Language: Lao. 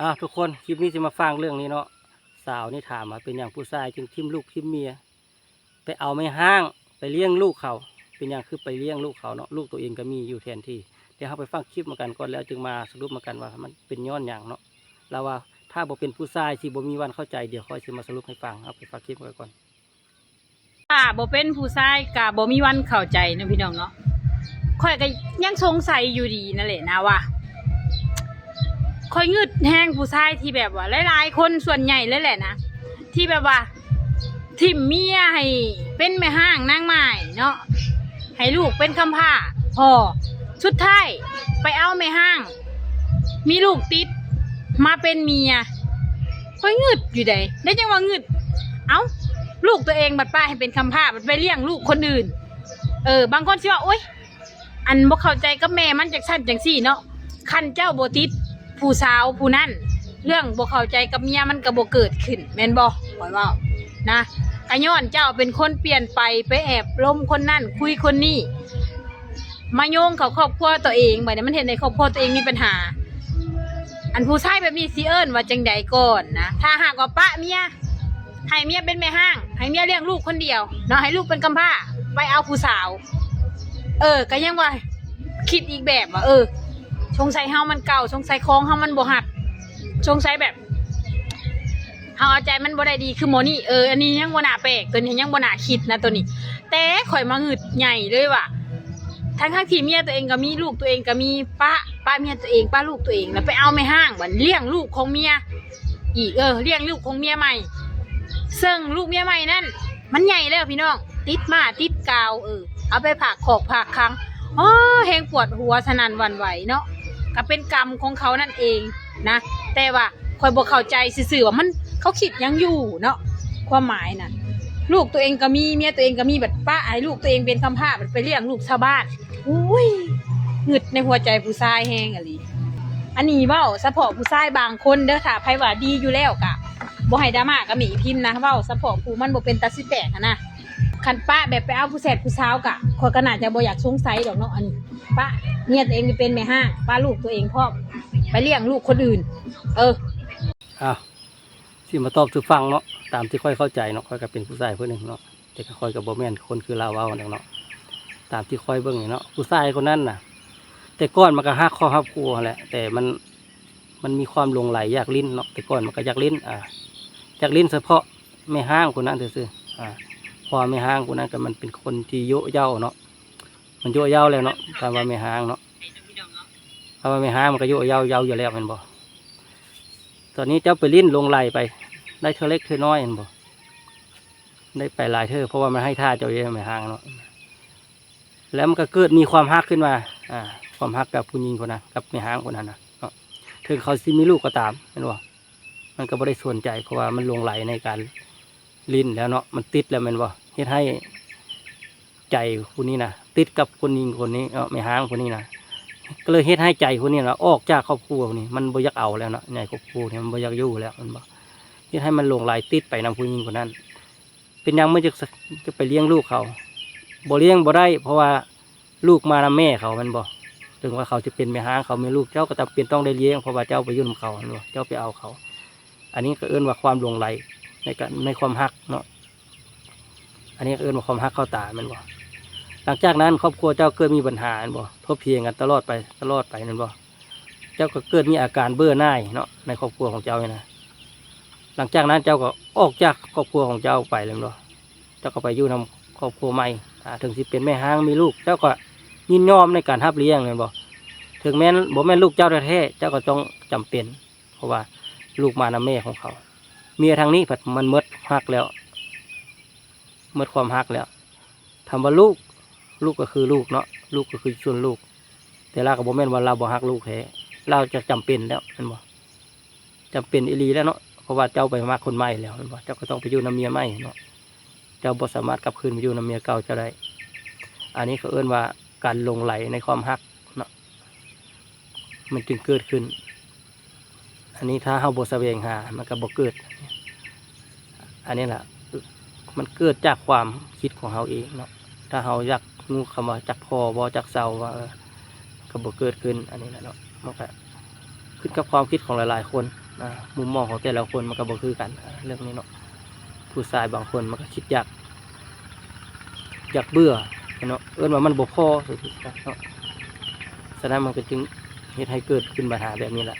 ອ້າວ ທຸກຄົນ ຄລິບນີ້ຊິມາຟັງເລື່ອງນີ້ເນາະ. ສາວນີ້ຖາມວ່າ ເປັນຫຍັງຜູ້ຊາຍຈຶ່ງຖິ້ມລູກຖິ້ມເມຍ ໄປເອົາແມ່ຮ້າງໄປລ້ຽງລູກເຂົາ? ເປັນຫຍັງຄືໄປລ້ຽງລູກເຂົາເນາະ? ລູກໂຕເອງກໍມີຢູ່ແທນທີ່. ດຽວເຮົາໄປຟັງຄລິບນຳກັນກ່ອນ ແລ້ວຈຶ່ງມາສະຫຼຸບນຳກັນວ່າ ມັນເປັນຍ້ອນຫຍັງເນາະ. ລາວວ່າ ຖ້າບໍ່ເປັນຜູ້ຊາຍຊິບໍ່ມີວັນເຂົ້າໃຈ. ດຽວຂ້ອຍຊິມາສະຫຼຸບໃຫ້ຟັງ. ເຮົາໄປຟັງຄລິບນຳກັນກ່ອນ. ຖ້າບໍ່ເປັນຜູ້ຊາຍກໍບໍ່ມີວັນເຂົ້າໃຈເນາະ ພີ່ນ້ອງເນາະ. ຂ້ອຍກໍຍັງສົງໄສຢູ່ດີນັ້ນແຫຼະນະວ່າ ຂ້ອຍງຶດແຮງຜູ້ຊາຍທີ່ແບບວ່າ ຫຼາຍໆຄົນສ່ວນໃຫຍ່ເລີຍແຫຼະນະ ທີ່ແບບວ່າຖິ້ມເມຍໃຫ້ເປັນແມ່ຮ້າງນາງໝ້າຍເນາະ ໃຫ້ລູກເປັນກຳພ້າພໍ້ ສຸດທ້າຍໄປເອົາແມ່ຮ້າງ ມີລູກຕິດມາເປັນເມຍ. ຂ້ອຍງຶດຢູ່ໃດ ໄດ້ຈັ່ງວ່າງຶດ ເອົ້າ ລູກຕົວເອງບັດປະໃຫ້ເປັນກຳພ້າ ບັດໄປລ້ຽງລູກຄົນອື່ນ. ເອີ ບາງຄົນຊິວ່າ ໂອ້ຍ ອັນບໍ່ເຂົ້າໃຈກັບແມ່ມັນ ຈັ່ງຊັ້ນຈັ່ງຊີ້ເນາະ. ຄັນເຈົ້າບໍ່ຕິດຜູ້ສາວຜູ້ນັ້ນ ເລື່ອງບໍ່ເຂົ້າໃຈກັບເມຍມັນກໍບໍ່ເກີດຂຶ້ນ ແມ່ນບໍ່? ຂ້ອຍເວົ້ານະ ກໍຍ້ອນເຈົ້າເປັນຄົນປ່ຽນໄປ ໄປແອບລົມຄົນນັ້ນ ຄຸຍຄົນນີ້ ມາໂຍງເຂົ້າຄອບຄົວຕົວເອງ ບັດນີ້ມັນເຮັດໃຫ້ຄອບຄົວຕົວເອງມີບັນຫາ. ອັນຜູ້ຊາຍແບບນີ້ຊິເອີ້ນວ່າຈັ່ງໃດກ່ອນນະ? ຖ້າຫາກວ່າປະເມຍ ໃຫ້ເມຍເປັນແມ່ຮ້າງ ໃຫ້ເມຍລ້ຽງລູກຄົນດຽວເນາະ ໃຫ້ລູກເປັນກຳພ້າ ໄປເອົາຜູ້ສາວ. ເອີ ກໍຍັງວ່າຄິດອີກແບບວ່າ ເອີ ສົງໄສເຮົາມັນເກົ່າ ສົງໄສຂອງເຮົາມັນບໍ່ຮັບ ສົງໄສແບບ ເຮົາເອົາໃຈມັນບໍ່ໄດ້ດີຄືໝໍນີ້. ເອີ ອັນນີ້ຍັງບໍ່ໜ້າແປກ ໂຕນີ້ຍັງບໍ່ໜ້າຄິດນະໂຕນີ້. ແຕ່ຂ້ອຍມາງຶດໃຫຍ່ເລີຍວ່າ ທັງໆທີ່ເມຍຕົວເອງກໍມີ ລູກຕົວເອງກໍມີ ປະ ປະເມຍຕົວເອງ ປະລູກຕົວເອງ ແລ້ວໄປເອົາແມ່ຮ້າງ ບັດລ້ຽງລູກຂອງເມຍອີກ ເອີ ລ້ຽງລູກຂອງເມຍໃໝ່ ເຊິ່ງລູກເມຍໃໝ່ນັ້ນມັນໃຫຍ່ແລ້ວ ພີ່ນ້ອງ ຕິດມ້າຕິດກາວ ເອີ ເອົາໄປຝາກຄອກຝາກຄັງ ໂອ້ ແຮງປວດຫົວສະໜັ່ນຫວັ່ນໄຫວເນາະ. ກໍເປັນກຳຂອງເຂົານັ້ນເອງນະ ແຕ່ວ່າຂ້ອຍບໍ່ເຂົ້າໃຈຊື່ໆວ່າມັນ ເຂົາຄິດຫຍັງຢູ່ເນາະ. ຄວາມໝາຍນະ ລູກຕົວເອງກໍມີ ເມຍຕົວເອງກໍມີ ບັດປະໃຫ້ລູກຕົວເອງເປັນກຳພ້າ ບັດໄປລ້ຽງລູກຊາວບ້ານ. ໂອ້ຍ ງຶດໃນຫົວໃຈຜູ້ຊາຍແຮງອີ່ຫຼີ. ອັນນີ້ເວົ້າສະເພາະຜູ້ຊາຍບາງຄົນເດີ ຖ້າໃຜວ່າດີຢູ່ແລ້ວກະບໍ່ໃຫ້ດຣາມາກັບແມ່ອີພິມນະ ເວົ້າສະເພາະຜູ້ມັນບໍ່ເປັນຕາສິແຕກຫັ້ນນະ. ຄັນປະແບບໄປເອົາຜູ້ແຊດຜູ້ສາວກະ ຂ້ອຍກໍໜ້າຈະບໍ່ຢາກສົງໄສດອກເນາະ. ອັນປະເມຍຕົວເອງໄປເປັນແມ່ຮ້າງ ປະລູກຕົວເອງພ້ອມ ໄປລ້ຽງລູກຄົນອື່ນ ເອີ. ອ້າວ ຊິມາຕອບສູ່ຟັງເນາະ ຕາມທີ່ຂ້ອຍເຂົ້າໃຈເນາະ ຂ້ອຍກໍເປັນຜູ້ຊາຍຜູ້ໜຶ່ງເນາະ ແຕ່ກໍຂ້ອຍກໍບໍ່ແມ່ນຄົນຄືລາວເວົ້າດອກເນາະ. ຕາມທີ່ຂ້ອຍເບິ່ງນີ້ເນາະ ຜູ້ຊາຍຄົນນັ້ນນະ ແຕ່ກ່ອນມັນກໍຮັກຄອບຮັກຄົວຫັ້ນແຫຼະ ແຕ່ມັນ ມັນມີຄວາມຫຼົງໄຫຼຢາກຫຼິ້ນເນາະ. ແຕ່ກ່ອນມັນກໍຢາກຫຼິ້ນ ອ່າ ຢາກຫຼິ້ນສະເພາະແມ່ຮ້າງຄົນນັ້ນຊື່ໆ ອ່າ ເພາະວ່າແມ່ຮ້າງຄົນນັ້ນກໍມັນເປັນຄົນທີ່ໂຍະເຍົາເນາະ ມັນໂຍະເຍົາແລ້ວເນາະ. ຄຳວ່າແມ່ຮ້າງເນາະ ຄຳວ່າແມ່ຮ້າງມັນກໍໂຍະເຍົາ ເຍົາຢູ່ແລ້ວແມ່ນບໍ່? ຕອນນີ້ເຈົ້າໄປຫຼິ້ນຫຼົງໄຫຼໄປ ໄດ້ເທື່ອເລັກເທື່ອນ້ອຍແມ່ນບໍ່? ໄດ້ໄປຫຼາຍເທື່ອ ເພາະວ່າມັນໃຫ້ທ່າເຈົ້າຢູ່ແມ່ຮ້າງເນາະ. ແລ້ວມັນກໍເກີດມີຄວາມຮັກຂຶ້ນມາ ອ່າ ຄວາມຮັກກັບຜູ້ຍິງຄົນນັ້ນ ກັບແມ່ຮ້າງຄົນນັ້ນນະເນາະ. ເຖິງເຂົາຊິມີລູກກໍຕາມແມ່ນບໍ່? ມັນກໍບໍ່ໄດ້ສົນໃຈ ເພາະວ່າມັນຫຼົງໄຫຼໃນການຫຼິ້ນແລ້ວເນາະ ມັນຕິດແລ້ວແມ່ນບໍ່? ເຮັດໃຫ້ ໃຈຜູ້ນີ້ນະ ຕິດກັບຄົນຍິງຄົນນີ້ເນາະ ແມ່ຮ້າງຜູ້ນີ້ນະ ກໍເລີຍເຮັດໃຫ້ໃຈຜູ້ນີ້ນະ ອອກຈາກຄອບຄົວນີ້ ມັນບໍ່ຢາກເອົາແລ້ວເນາະ ໃນຄອບຄົວນີ້ມັນບໍ່ຢາກຢູ່ແລ້ວແມ່ນບໍ່? ເຮັດໃຫ້ມັນຫຼົງໄຫຼຕິດໄປນຳຜູ້ຍິງຄົນນັ້ນ. ເປັນຫຍັງມັນຈະ ຈະໄປລ້ຽງລູກເຂົາ? ບໍ່ລ້ຽງບໍ່ໄດ້ ເພາະວ່າລູກມານຳແມ່ເຂົາແມ່ນບໍ່? ເຖິງວ່າເຂົາຈະເປັນແມ່ຮ້າງ ເຂົາມີລູກ ເຈົ້າກໍຈຳເປັນຕ້ອງໄດ້ລ້ຽງ ເພາະວ່າເຈົ້າໄປຢູ່ນຳເຂົາແມ່ນບໍ່? ເຈົ້າໄປເອົາເຂົາ. ອັນນີ້ກໍເອີ້ນວ່າຄວາມຫຼົງໄຫຼໃນການ ໃນຄວາມຮັກເນາະ. ອັນນີ້ເອີ້ນວ່າຄວາມຮັກເຂົ້າຕາແມ່ນບໍ່? ຫຼັງຈາກນັ້ນຄອບຄົວເຈົ້າເກີດມີບັນຫາແມ່ນບໍ່? ທົບຖຽງກັນຕະຫຼອດໄປ ຕະຫຼອດໄປແມ່ນບໍ່? ເຈົ້າກໍເກີດມີອາການເບື່ອໜ່າຍເນາະ ໃນຄອບຄົວຂອງເຈົ້ານີ້ນະ. ຫຼັງຈາກນັ້ນເຈົ້າກໍອອກຈາກຄອບຄົວຂອງເຈົ້າໄປແມ່ນບໍ່? ເຈົ້າກໍໄປຢູ່ນຳຄອບຄົວໃໝ່ ອາ ເຖິງຊິເປັນແມ່ຮ້າງມີລູກ ເຈົ້າກໍຍິນຍອມໃນການຮັບລ້ຽງແມ່ນບໍ່? ເຖິງແມ່ນບໍ່ແມ່ນລູກເຈົ້າແທ້ໆ ເຈົ້າກໍຕ້ອງຈຳເປັນ ເພາະວ່າລູກມານຳແມ່ຂອງເຂົາ. ເມຍທາງນີ້ພັດມັນໝົດຮັກແລ້ວ ໝົດຄວາມຮັກແລ້ວ. ຖາມວ່າລູກ ລູກກໍຄືລູກເນາະ ລູກກໍຄືສ່ວນລູກ ແຕ່ລາວກໍບໍ່ແມ່ນວ່າລາວບໍ່ຮັກລູກແທ້ ລາວຈະຈຳເປັນແລ້ວແມ່ນບໍ່? ຈຳເປັນອີ່ຫຼີແລ້ວເນາະ ເພາະວ່າເຈົ້າໄປມັກຄົນໃໝ່ແລ້ວແມ່ນບໍ່? ເຈົ້າກໍຕ້ອງໄປຢູ່ນຳເມຍໃໝ່ເນາະ ເຈົ້າບໍ່ສາມາດກັບຄືນໄປຢູ່ນຳເມຍເກົ່າເຈົ້າໄດ້. ອັນນີ້ເຂົາເອີ້ນວ່າການຫຼົງໄຫຼໃນຄວາມຮັກເນາະ ມັນຈຶ່ງເກີດຂຶ້ນ. ອັນນີ້ຖ້າເຮົາບໍ່ສະແຫວງຫາ ມັນກໍບໍ່ເກີດ. ອັນນີ້ລະ ມັນເກີດຈາກຄວາມຄິດຂອງເຮົາເອງເນາະ. ຖ້າເຮົາຢາກຮູ້ຄຳວ່າຈັກພໍບໍ່ ຈັກເຊົາບໍ່ ເອີ ກໍບໍ່ເກີດຂຶ້ນ. ອັນນີ້ລະເນາະ ມັນກໍຂຶ້ນກັບຄວາມຄິດຂອງຫຼາຍໆຄົນ ອ່າ ມຸມມອງຂອງແຕ່ລະຄົນມັນກໍບໍ່ຄືກັນ ອ່າ ເລື່ອງນີ້ເນາະ. ຜູ້ຊາຍບາງຄົນມັນກໍຄິດຢາກ ຢາກເບື່ອເນາະ ເອີ້ນວ່າມັນບໍ່ພໍ ເນາະ. ສະນັ້ນມັນກໍຈຶ່ງເຮັດໃຫ້ເກີດຂຶ້ນບັນຫາແບບນີ້ແຫຼະ.